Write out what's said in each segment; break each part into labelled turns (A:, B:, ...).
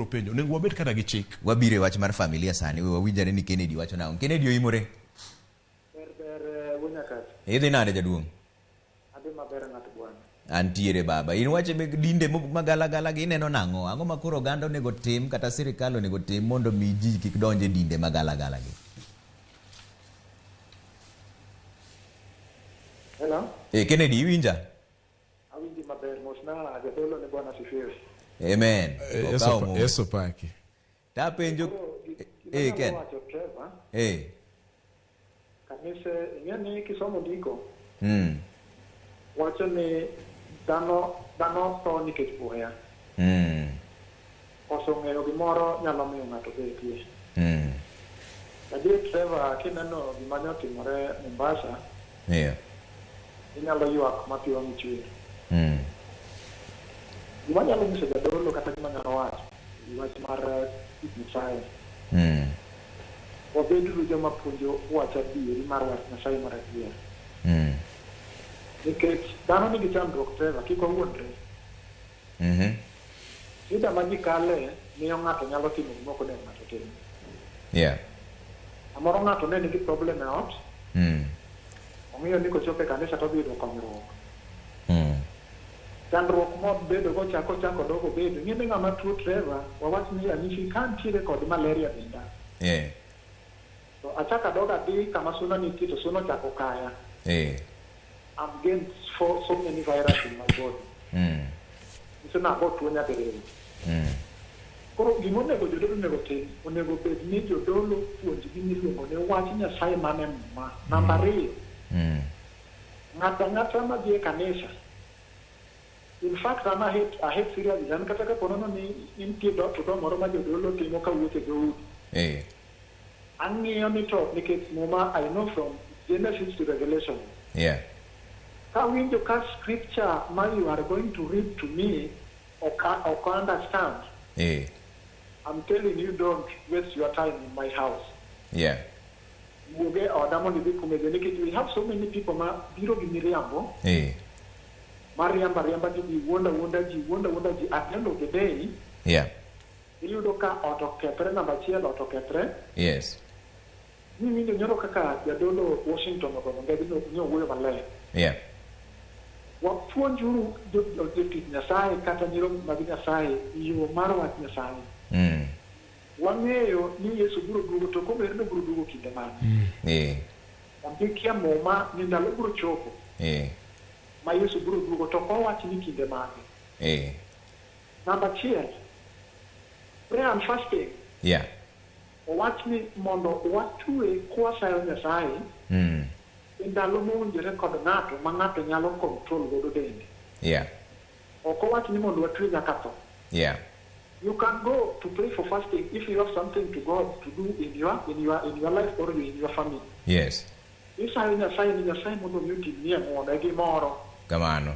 A: ibiro penjo onego wabed kata gi chik.
B: Wabiro e wach mar familia sani, we wawinj ane ni Kennedy wacho nang'o. Kennedy oimore.
C: Ber ber eh, wuo Nyakach.
B: Idhi nade jaduong'?
C: Adhi maber ng'at bwana.
B: Antiere baba. In wache meg dinde magalagala gi ineno nang'o? Ang'o ma koro oganda onego tim kata sirikal onego tim mondo mi ji kik donj e dinde magalagala gi?
C: Hello?
B: Eh, Kennedy iwinja?
C: Awinji maber. Mosna jadolo ni Bwana asifiwe.
B: Amen.
D: Eh, Yesu
B: Okawo mos.
D: Yesu paki.
B: Tapenjo
C: Koro gima
B: eh
C: anyalo
B: Ken.
C: wacho Trevor,
B: Eh.
C: kanise ing'e ni kisomo ndiko wacho ni dhano dhano tho nikech buya. Koso ng'eyo gimoro nyalo miyo ng'ato betie. Adier Trevor, kineno gima ne otimore Mombasa, inyalo ywak ma pi wang'i chwer. Gima anyalo nyiso jadolo kata gima anyalo wacho e wach mar tich Nyasaye, wabeduru joma puonjo wach adieri mar wach Nyasaye mar adier. Nikech dhano nigi chandruok Trevor, kik wawuondre. Shida ma ji kale miyo ng'ato nyalo timo gima ok onego ng'ato tim. Samoro ng'ato ne nigi problem e ot, ong'iyo ni kochopo e kanisa to odhi yudo konyruok. Chandruok mobedo go chako chako dogo bedo. Ing'e ni ng'ama tuo Trevor, wawach ni ranyisi ka antiere kod malaria denda. To achako adog adhi kama suna nitie to suna ochako kaya. I'm gained for so many virus in my body. Nyiso ni ago tuo nyadiriyo. Koro gima onego jodolo onego tim, onego bed ni jodolo puonj gima iluongo ni wach Nyasaye man e Muma. Namba ariyo, ng'ato ang'ata madhi e kanisa, in fact an I hate, I hate seriously, an kata kapo nono ni nitie door to door moro ma jodolo timo kawuotho e dhoudi, ang'iyo ni to nikech Muma I know from Genesis to Revelation. Kawinjo ka scripture ma you are going to read to me ok ok understand, I'm telling you don't waste your time in my house. Wuog e oda mondo idhi kuma idhi nikech we have so many people ma biro gi miriambo mariambo ariamba gi ji wuondo awuonda ji wuondo awuonda ji at the end of the day iyudo ka ot okethre namba achiel ot okethre niwinjo nyoro kaka jadolo Washington ogono ngedhi ni owuoyo maler. Wapuonjuru jotich Nyasaye kata nyirombe mag Nyasaye yo mar wach Nyasaye. Wang'eyo ni Yesu biro duogo to ok ong'ere ni obiro duogo kinde mane. Ondikie Muma ni ndalo biro chopo ma Yesu biro duogo to ok owach ni kinde mage. Namba achiel, prayer and fasting. Owach ni mondo watwe kwasayo Nyasaye e ndalo mowinjore kod ng'ato ma ng'ato nyalo control godo dende. Ok owach ni mondo watwe nyaka tho. You can go to pray for fasting if you have something to God to do in your in your in your life or in your family. Isayo Nyasaye ni Nyasaye mondo mi otimnie ng'wono e gimoro.
B: Kamano.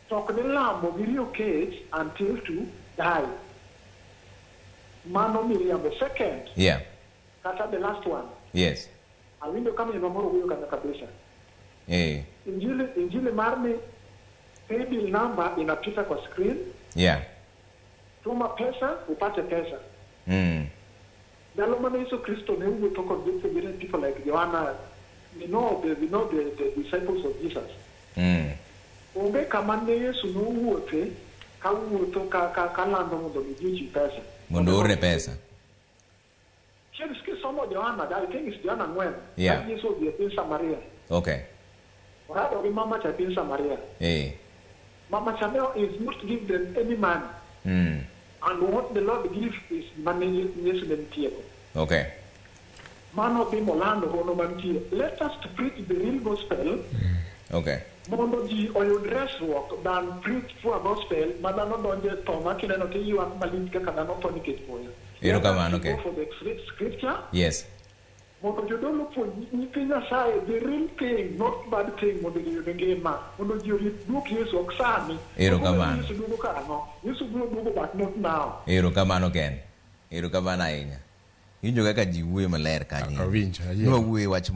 C: To ok ni lamo gi riyo kech until to die. Mano miriambo. Second, kata the last one. Awinjo ka minwa moro wuoyo kanyo kabisa. Injili injili mar ni paybill number inapita kwa screen. Tuma pesa upate pesa. Ndalo mane Yesu Kristo ne wuotho kod jopuonjre people like Johanna, we know the disciples of Jesus. Onge kama ne Yesu nowuothe kawuotho ka ka kalando mondo mi ji ochiw pesa.
B: Mondo oorne pesa.
C: Chieng' kisomo Johanna, I think it's Johanna 4. Ka Yesu odhi e piny Samaria. Orado gi mama cha e piny Samaria. Mama cha ne is not give them any money. And what the Lord give is mane Yesu ne nitiego. Mano dhi molando hono mantie. Let us to preach the real gospel mondo ji oyud resruok than preach poor gospel ma dhano donje tho ma kineno to iywak malich kaka dhano tho nikech koyo.
B: Erokamano,
C: Let us
B: Ken.
C: go for the scripture mondo jodolo puonj nyithi Nyasaye the real thing, not bad thing mondo ji oyud ngima, mondo ji orit duok Yesu ok sani.
B: Erokamano.
C: Yesu duogo karang'o? Yesu biro duogo but not now.
B: Erokamano Ken. Erokamano ahinya. Iwinjo kaka ji wuoyo maler kanyo.
D: Awinjo, ayiero.
B: Nwa wuoyo e wach